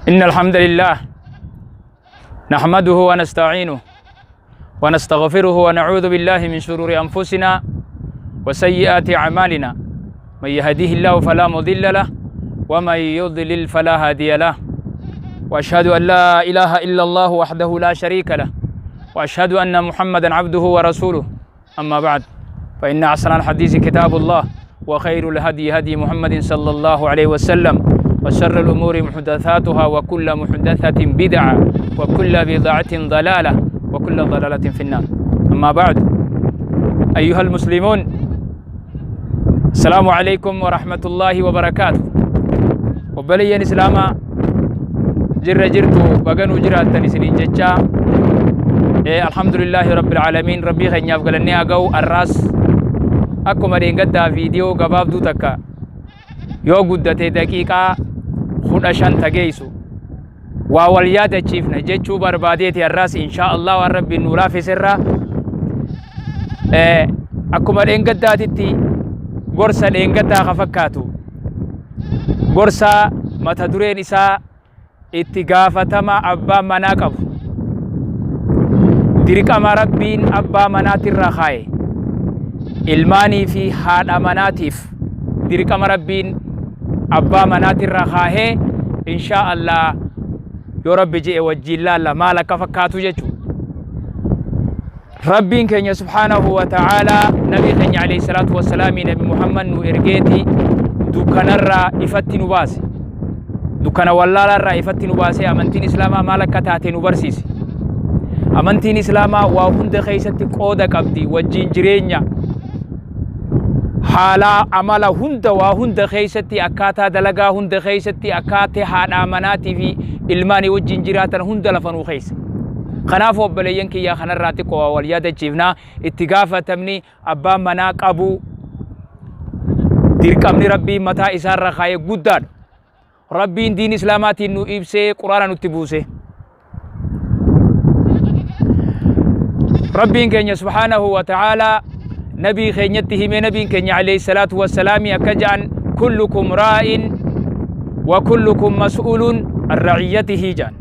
إن الحمد لله نحمده ونستعينه ونستغفره ونعوذ بالله من شرور أنفسنا وسيئات أعمالنا، من يهديه الله فلا مضل له ومن يضلل فلا هادي له، وأشهد أن لا إله إلا الله وحده لا شريك له، وأشهد أن محمدا عبده ورسوله. أما بعد، فإن أحسن الحديث كتاب الله، وخير الهدي هدي محمد صلى الله عليه وسلم، وشر الأمور محدثاتها، وكل محدثة بدعة، وكل بدعة ضلالة، وكل ضلالة في النار. أما بعد، أيها المسلمون، السلام عليكم ورحمة الله وبركاته. Obboleeyyan Islaamaa, jirra jirtu? Baganuu jiraattan isiniin jechaa, alhamdulillaahi rabbil aalamiin, Rabbii keenyaaf galannee haa ga'u. Arraas akkuma dheengaddaa viidiyoo gabaabduu takka, yoo guddate daqiiqaa 15 tageessu, waa wal yaadachiifna jechuu barbaadeeti. Arraas inshaa Allah waan Rabbiin nuu laaffiserraa akkuma dheengaddaatitti gorsa dheengaddaa ka fakkaatu, gorsa mata dureen isaa itti gaafatama abbaa manaa qabu, dirqama Rabbiin abbaa manaatirra kaaye, ilmaanii fi haadha manaatiif dirqama Rabbiin abbaa manaatirra kaahee, inshaa Allah yoo Rabbi je'e wajjiin laalla maal akka fakkaatu jechu. Rabbiin keenya subhaanahu wa ta'aalaa nabii keenya alayhi salaatu wassalaamii, Nabi Muhammad, nu ergeeti dukkanarraa ifatti nu baase. Dukkana wallaalaarraa ifatti nu baasee amantiin Islaamaa maal akka taate nu barsiise. Amantiin Islaamaa waa hunda keessatti qooda qabdi. Wajjiin jireenya, haalaa, amala hunda, waa hunda keessatti, akkaataa dalagaa hunda keessatti, akkaataa haadhaa manaatii fi ilmaanii wajjiin jiraatan hunda lafa nuu keessa. Kanaaf obboleeyyan kiyyaa, kanarraa xiqqoo waa wal yaadachiifnaa. Itti gaafatamni abbaan manaa qabu, dirqamni Rabbiin mataa isaarra kaa'e guddaadha. Rabbiin diin Islaamaatiin nu ibsee Quraana nutti buuse. Rabbiin keenya subhaanahu wa ta'aalaa nabii keenyatti himee, nabiin keenya alayhi salaatu wassalaamii akka jedhan, kullukum raa'in wa kullukum mas'uulun an ra'iyyatihi jedhan.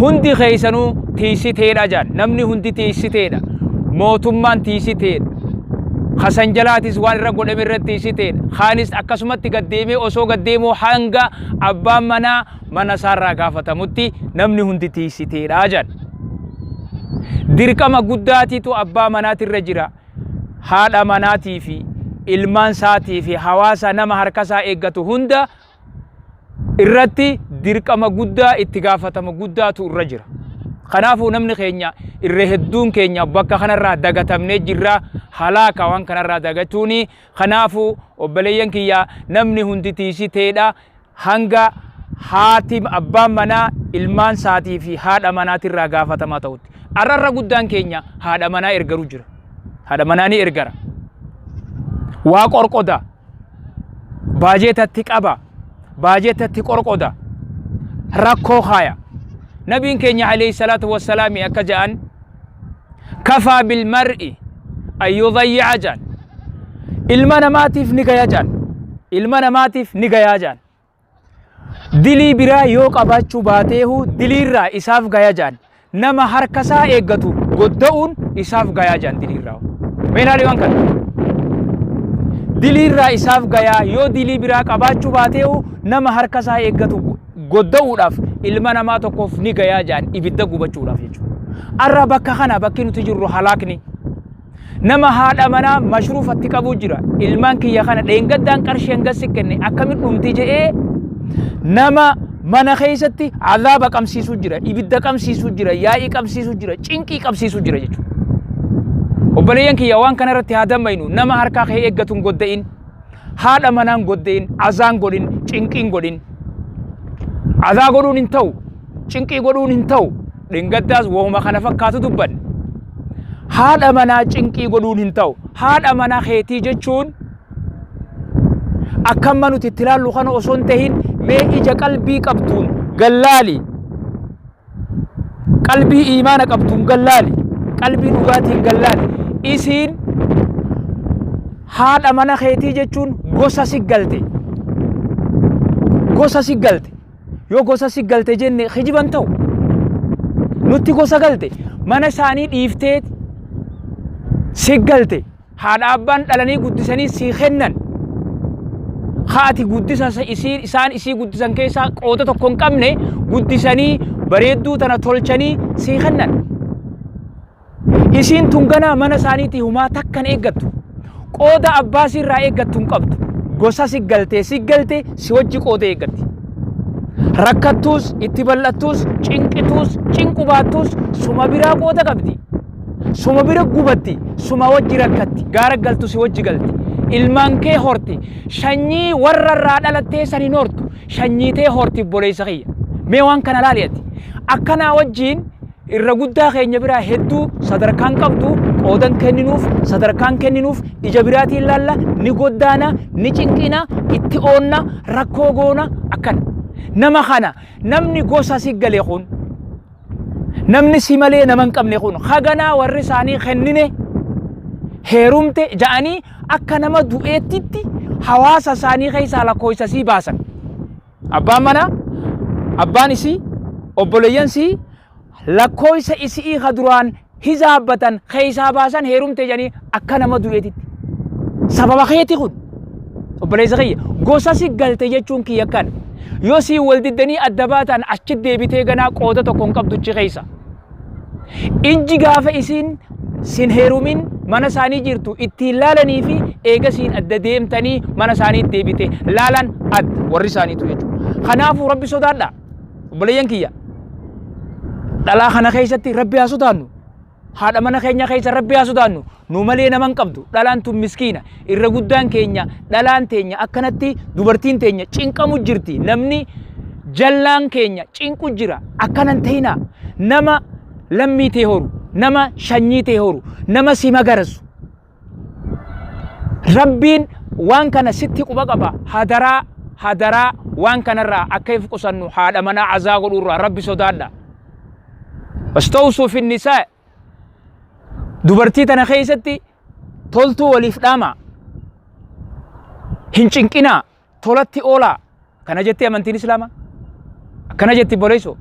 Hundi keessanuu tiisiteedha jedhan. Namni hundi tiisiteedha. Mootummaan tiisiteedha. Hasan jalaatis waan irra godhame irratti tiisiteedha. Kaanis akkasumatti gaddeemee osoo gaddeemuu hanga abbaan manaa mana isaarraa gaafatamutti namni hundi tiisiteedha jedhan. Dirqama guddaatiitu abbaa manaatirra jira. Haadha manaatii fi ilmaan isaatii fi hawaasa nama harka isaa eeggatu hunda irratti dirqama guddaa, itti gaafatama guddaatu irra jira. Kanaafuu namni keenya irra hedduun keenya bakka kanarraa dagatamnee jirra, halaaka waan kanarraa dagachuuni. Kanaafuu obboleeyyan kiyya, namni hundi tiisiteedha hanga haati abbaan manaa ilmaan isaatii fi haadha manaatirraa gaafatamaa ta'utti. Arrarra guddaan keenya haadha manaa ergaru jira. Haadha manaa ni ergara. Waa qorqoda. Baajeetatti qaba. Baajeetatti qorqoda. Rakkoo kaaya. Nabiin keenya alayhi salaatu wassalaami akka ja'an, kafaa bilmar'i an yudayyi'a ja'an. Ilma namaatiif ni gaya ja'an. Ilma namaatiif ni gayaa ja'an. Dilii biraa yoo qabaachuu baateehu diliirraa isaaf gaya ja'an. Nama harka isaa eeggatu godda'uun isaaf gayaa ja'an diliirraa. Mee ilaali waan kana. Diliirraa isaaf gayaa, yoo dilii biraa qabaachuu baateehu nama harka isaa eeggatu godda'uudhaaf ilma namaa tokkoof ni gayaa ja'an, ibidda gubachuudhaaf jechuudha. Arra bakka kana bakki nuti jirru halaakni. Nama haadha manaa mashruufatti qabuu jira. Ilmaan kiyya kana dheengaddaan qarshii hanga si kenne akkamitti dhumti je'ee nama mana keessatti azaaba qabsiisuu jira, ibidda qabsiisuu jira, yaa'ii qabsiisuu jira, cinqii qabsiisuu jira jechuudha. Obboleeyyan kiyya, waan kana irratti haa dammaynu. Nama harkaa kee eeggatu hin godda'in. Haadha manaan godda'in, azaan godhin, cinqiin godhin. Azaa godhuun hin ta'u, cinqii godhuun hin ta'u. Dheengaddaas wahuma kana fakkaatu dubbanne. Haadha manaa cinqii godhuun hin ta'u. Haadha manaa keetii jechuun akka amma nuti itti ilaallu kana osoo hin tahin, mee ija qalbii qabduun gallaali. Qalbii iimaana qabduun gallaali. Qalbii dhugaatiin gallaali. Isiin haadha mana keetii jechuun gosa si galte. Gosa si galte. Yoo gosa si galte jenne kijiban ta'u. Nutti gosa galte mana isaanii dhiiftee si galte haadha abbaan dhalanii guddisanii si kennan. Haati guddisa isii isaan isii guddisan keessaa qooda tokko hin qabne guddisanii bareedduu tana tolchanii si kennan. Isiin tun ganaa mana isaaniitii humaa takka hin eeggattu. Qooda abbaa siirraa eeggattu hin qabdu. Gosa si galtee si galte si wajji qooda eeggatti. Rakkattuus, itti bal'attuus, cinqituus, cinqu baattuus suma biraa qooda qabdi. Suma bira gubatti, suma wajji rakkatti, gaara galtu si wajji galti. Ilmaan kee horti, sanyii warra irraa dhalattee san hin hortu, sanyii tee horti obboleessa kiyya. Mee waan kana laali ati. Akkanaa wajjiin Irra guddaa keenya biraa hedduu sadarkaan qabdu qoodan kenninuuf sadarkaan kenninuuf ija biraatiin laalla ni goddaana ni cinqina itti oonna rakkoo goona akkana. Nama kana namni gosa si gale kun namni si malee nama hin qabne kun haganaa warri isaanii kennine heerumte ja'anii akka nama du'eettitti hawaasa isaanii keessaa lakkoofsa sii baasan. Abbaan manaa, abbaan isii, obboleeyyan sii lakkooysa isi'ii ka duraan hizaabbatan keessaa baasan heerumte jedhanii akka nama du'eetitti. Sababa keeti kun obboleessa kiyya gosa si galte jechuun kiyya kana. Yoo sii wal diddanii adda baatan achi deebitee ganaa qooda tokko hin qabdu achi keessa. Ijji gaafa isiin sin heerumin mana isaanii jirtu ittiin laalanii fi eega siin adda deemtanii mana isaanii deebite laalan adda warri isaaniitu jechuudha. Kanaafuu rabbi sodaadha. Obboleeyyan kiyya. Dhalaa kana keessatti rabbi haa sodaannu. Haadha mana keenya keessa rabbi haa sodaannu. Nu malee nama hin qabdu. Dhalaan tun miskiina. Irra guddaan keenya dhalaan teenya akkanatti dubartiin teenya cinqamu jirti. Namni jallaan keenya cinqu jira. Akkana hin ta'inaa. Nama lammii tee horu, nama shanyii tee horu, nama si magarasu. Rabbiin waan kana sitti quba qaba. Hadaraa hadaraa waan kanarraa akka if qusannu haadha manaa azaa godhuurraa rabbi sodaadha. Wastawsuu fi nisaa Dubartii tana keessatti toltuu waliif dhaamaa. Hin cinqinaa, tolatti oolaa. Kana jetti amantiin Islaamaa. Akkana jetti boleessoo.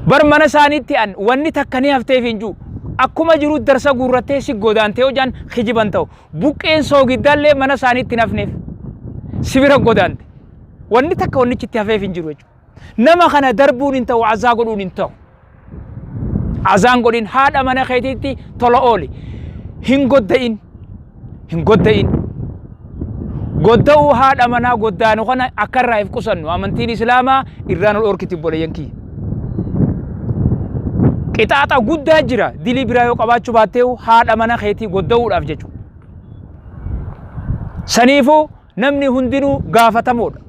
Bar mana isaaniitti an wanni takka ni hafteef hin jiru. Akkuma jiru darsa guurrattee si godaantee hojaan kijiban ta'u. Buqqeen soogiddaallee mana isaaniitti hin hafneef. Si bira godaante. Wanni takka wannichi itti hafeef hin jiru jechuudha. Nama kana darbuun hin ta'u, azaa godhuun hin ta'u. Azaan godhin haadha mana keetiitti tola ooli. Hin godda'in. Hin godda'in. Godda'uu haadha manaa goddaanu kana akka irraa if qusannu amantiin Islaamaa irraa nu dhorkiti obboleeyyan kiyya. Qixaaxa guddaa jira dilii biraa yoo qabaachuu baatteehu haadha mana keetii godda'uudhaaf jechuudha. Saniifuu namni hundinuu gaafatamoodha.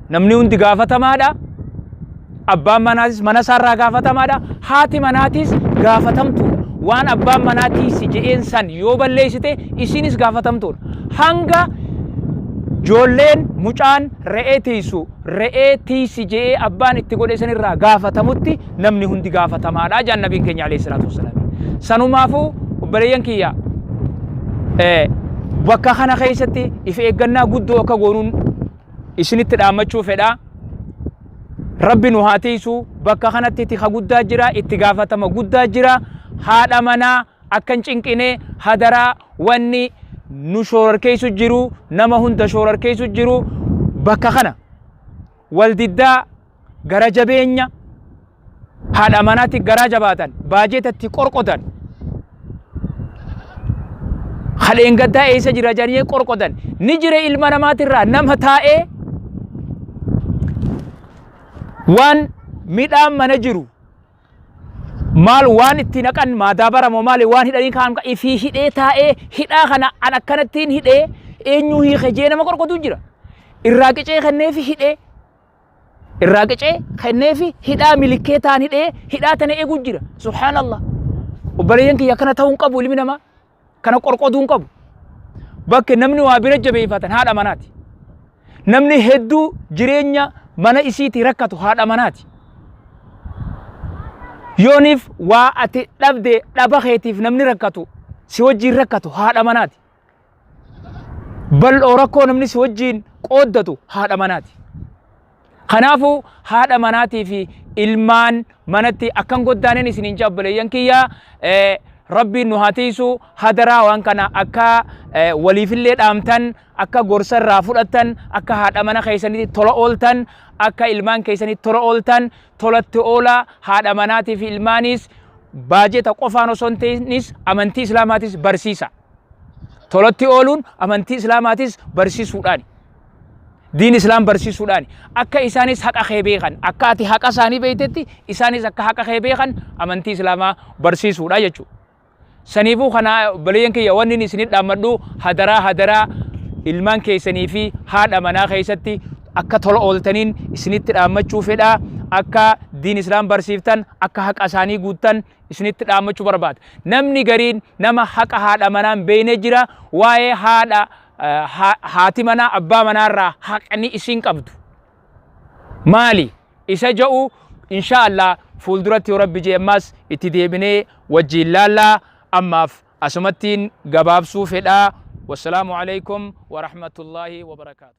Namni hundi gaafatamaadha. Abbaan manaatis mana isaarraa gaafatamaadha. Haati manaatis gaafatamtuudha. Waan abbaan manaa tiisi je'een san yoo balleessite isiinis gaafatamtuudha. Hanga joolleen mucaan re'ee tiisu re'ee tiisi je'ee abbaan itti godhe sanirraa gaafatamutti namni hundi gaafatamaadha jaan nabiin keenya alayhi salaatu wassalaam. Sanumaafuu obboleeyyan kiyya bakka kana keessatti if eeggannaa guddoo akka goonuun isinitti dhaammachuu fedha. Rabbi nu haa tiisu bakka kanatti tika guddaa jira itti gaafatama guddaa jira haadha manaa akka hin cinqine hadaraa wanni nu shoorarkeessu jiru nama hunda shoorarkeessu jiru bakka kana waldiddaa gara jabeenya haadha manaatti garaa jabaatan baajeeta itti qorqotan kadheen gaddaa eessa jira jedhanii qorqotan ni jira ilma namaatirraa nama taa'ee waan midhaan mana jiru maal waan itti naqan maadaabara moo maali waan hidhanii kaan ifii hidhee taa'ee hidhaa kana an akkanattiin hidhee eenyuu hiike jee nama qorqotu jira irraa qicee kenneefi hidhee irraa qicee kenneefi hidhaa milikkeetaan hidhee hidhaa tana eeguu jira subhaanallah obboleeyyan kiyya akkana ta'uu hin qabu ilmi namaa kana qorqoduu hin qabu bakki namni waa bira jabeeffatan haadha manaati namni hedduu jireenya mana isiitii rakkatu haadha manaati yooniif waa ati dhabde dhaba keetiif namni rakkatu si wajjiin rakkatu haadha manaati Bal'oo rakkoo namni si wajjiin qooddatu haadha manaati. Kanaafuu haadha manaatii fi ilmaan manatti akkan goddaaneen isiniin jaa obboleeyyan kiyya. Rabbiin nu haa tiisu. Hadaraa waan kana akka waliifillee dhaamtan, akka gorsa irraa fudhattan, akka haadha mana keessanitti tola ooltan, akka ilmaan keessanitti tola ooltan, tolatti oolaa. Haadha manaatii fi ilmaanis baajeta qofaan osoo hin ta'inis amantii islaamaatis barsiisa. Tolatti ooluun amantii islaamaatis barsiisuudhaani. Diin islaam barsiisuudhaani. Akka isaanis haqa kee beekan, akka ati haqa isaanii beektetti isaanis akka haqa kee beekan amantii islaamaa barsiisuudha jechuudha. Saniifuu kana obboleeyyan kiyya, wanni inni isinit dhaammadhu, hadaraa hadaraa ilmaan keessanii fi haadha manaa keessatti akka tola ooltaniin isinitti dhaammachuu fedha. Akka diin islaam barsiiftan, akka haqa isaanii guuttan isinitti dhaammachuu barbaada. Namni gariin nama haqa haadha manaa hin beekne jira. Waa'ee haadha haati manaa abbaa manaarraa haqni isin qabdu maali isa ja'u, insha Allah fuulduratti yoo Rabbi jee ammaas itti deebinee wajjiin laallaa. Ammaaf asumattiin gabaabsuu fedhaa. Wassalaamu alaikum wa rahmatullaahi wa barakaatu.